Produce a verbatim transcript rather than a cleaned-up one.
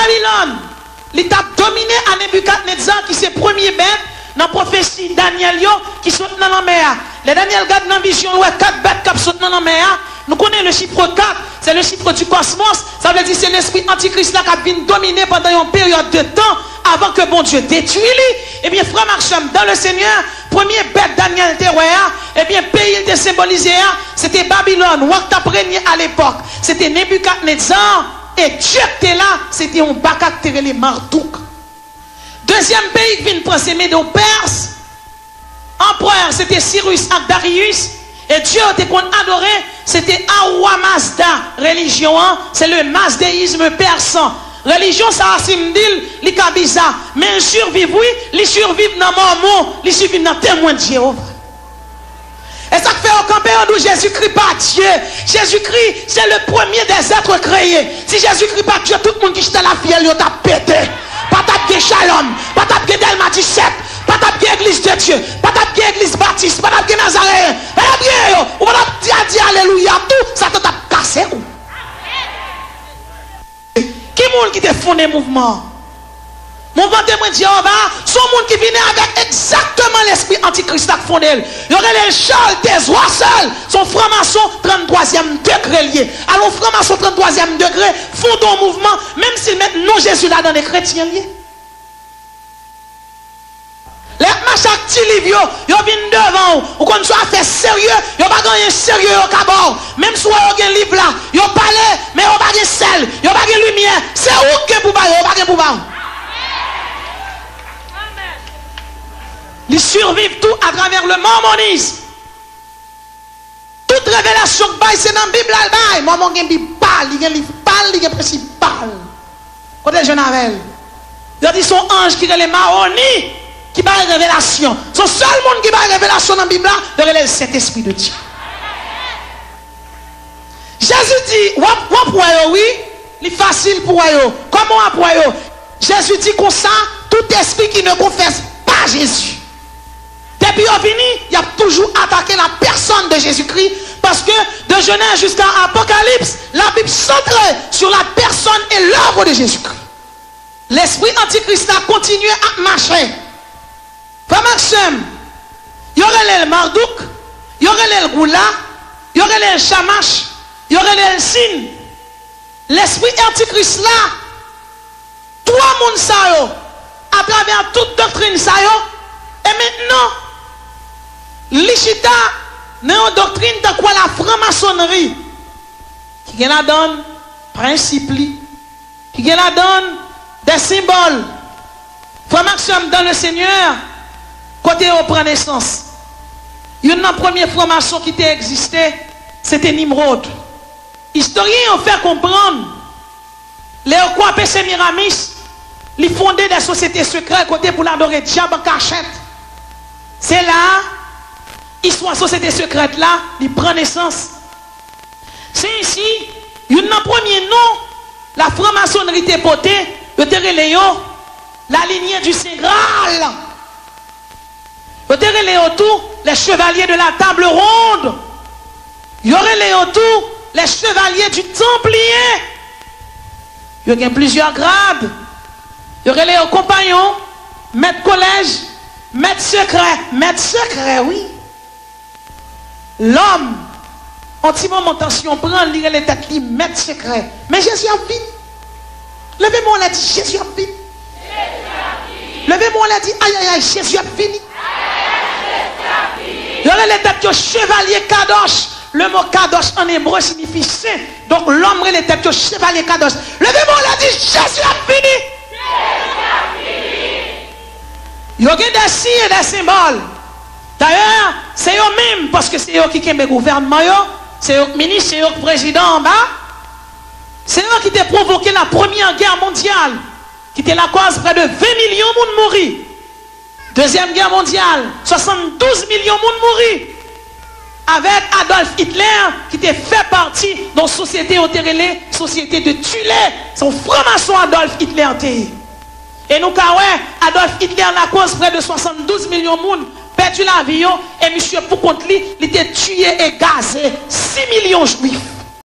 Babilòn, li t ap domine a Nebikadnetza, ki se premye bèt nan pwofesi Danyèl yo ki sot nan lanmè a. Lè Danyèl gad nan vizyon, l wè kat bèt k ap sot nan lanmè a. Nou konnen le chiffre quatre, c'est le chiffre du cosmos. Sa vle di se lespri antikris la k ap vin domine pandan yon peryòd de tan avan ke Bondye detwi li. Ebyen, frè m ak sè m dans le Seigneur, premye bèt Danyèl te wè a, ebyen, peyi l te senbolize a, se te Babilòn, wa k t ap renye alepòk. Se te Nebikadnetza. E Dye k te la, se te yon baka k te rele Mardouk. Dezyèm peyi k vin pran se Medo Pès. Anperè, se te Siris ak Dariyis. E dye yo te konn adore, se te Ahura Mazda. Relijyon an, se le mazdeyizm pèsan. Relijyon sa a, si m di l, li ka biza, men l siviv, wi, li siviv nan Mòmon, li siviv nan Temwen de Jewova. E sa k fè yo kanpe, yo di w Jezikri pa Dye. Jezikri, se le premye des êtres créés. Si Jezikri pa Dye, tout moun ki chita la fyèl yo t ap pete. Pa t ap gen Shalom, pa t ap gen Dèlma disèt, pa t ap gen Église de Dieu, pa t ap gen Egliz Batis, pa t ap gen Nazareyen. Pa t ap gen yo. Ou pa t ap di a di alelouya tou, Satan t ap kase kou. Ki moun ki te fonde mouvman an? Mouvman Temwen de Jewova a, se yon moun ki vini avèk egzakteman lespri antikris la k fonde l. Yo rele l Charles Taze Russell. Se yon franmason tranntwazyèm degre l ye. Alò, yon franmason tranntwazyèm degre fonde yon mouvman, menm si l met non Jezi ladan l, e kretyen l ye. Lè y ap mache ak ti liv yo, yo vin devan w. Ou konn se afè serye, yo pa gen anyen serye yo ka ba w. Menm si w wè yo gen liv la, yo pale, men yo pa gen sèl, yo pa gen limyè. Se ou k gen pou ba yo, yo pa gen pou ba w. Li siviv tou atravè le mòmonis. Tout revelasyon k bay, se nan Bib la l bay. Mòmon gen Bib pa l, li gen liv pa l, li gen prensip pa l. Kote l jwenn avè l? Yo di se yon anj ki rele Mawoni ki bay revelasyon. Se yon sèl moun ki bay revelasyon nan Bib la, yo rele l Sentespri de Dye. Jezi di, w ap, w ap wè yo, wi. Li fasil pou wè yo. Kòman w ap wè yo? Jezi di konsa, tout esprit qui ne confesse pas Jésus. Depi yo vini, y ap toujou atake la personne de Jésus-Christ, paske de Genèse jusqu'à Apocalypse, la Bible centrée sur la personne et l'œuvre de Jésus-Christ. Lespri antikris la kontinye ap mache. Frè m ak sè m, yo rele l Mardouk, yo rele l Goula, yo rele l Chamach, yo rele l Sin. Lespri antikris la, twa moun sa yo, atravè tout doktrin sa yo, e mentnan, li chita nan yon doktrin tankou la franmasonri, ki gen ladan l prensip li, ki gen ladan l de senbòl. Frè m ak sè m dans le Seigneur, kote yo pran nesans? Youn nan premye franmason ki te egziste, se te Nimrod. Istoryen yo fè konprann, lè yo kwape Semiramis, li fonde de sosyete sekrè kote pou l adore dyab an kachèt. Se la a, istwa sosyete sekrè la, li pran nesans. Se ensi, youn nan premye non la franmasonri te pote, yo te rele yo la lignée du Saint Graal. Yo te rele yo tou les chevaliers de la table ronde. Yo rele yo tou les chevaliers du templier. Yo gen plizyè grad. Yo rele yo konpayon, mèt kolèj, mèt sekrè, mèt sekrè, wi. Lòm, yon ti moman tansyon pran l, li rele tèt li mèt sekrè. Men Jezi ap vini. Leve men w anlè, di, Jezi ap vini. Leve men w anlè, di, ayayay, Jezi ap vini. Yo rele tèt yo chevalye kadòch. Le mo kadòch an ebre siyifi sen. Donk, lòm rele tèt yo chevalye kadòch. Leve men w anlè, di, Jezi ap vini. Yo gen de siy e de senbòl. Dayè, se yo menm, paske se yo ki kenbe gouvènman yo, se yo k minis, se yo k prezidan anba. Se yo ki te pwovoke la Première Guerre mondiale, ki te lakòz prè de ven milyon moun mouri. Dezyèm Gè mondyal, swasanndouz milyon moun mouri. Avèk Adolf Hitler, ki te fè pati de yon sosyete yo te rele Société de Tulé. Se yon franmason Adolf Hitler te ye. E nou ka wè, Adolf Hitler lakòz prè de swasanndouz milyon moun pèdi lavi yo, e misye pou kont li, li te tiye e gaze sis milyon jwif.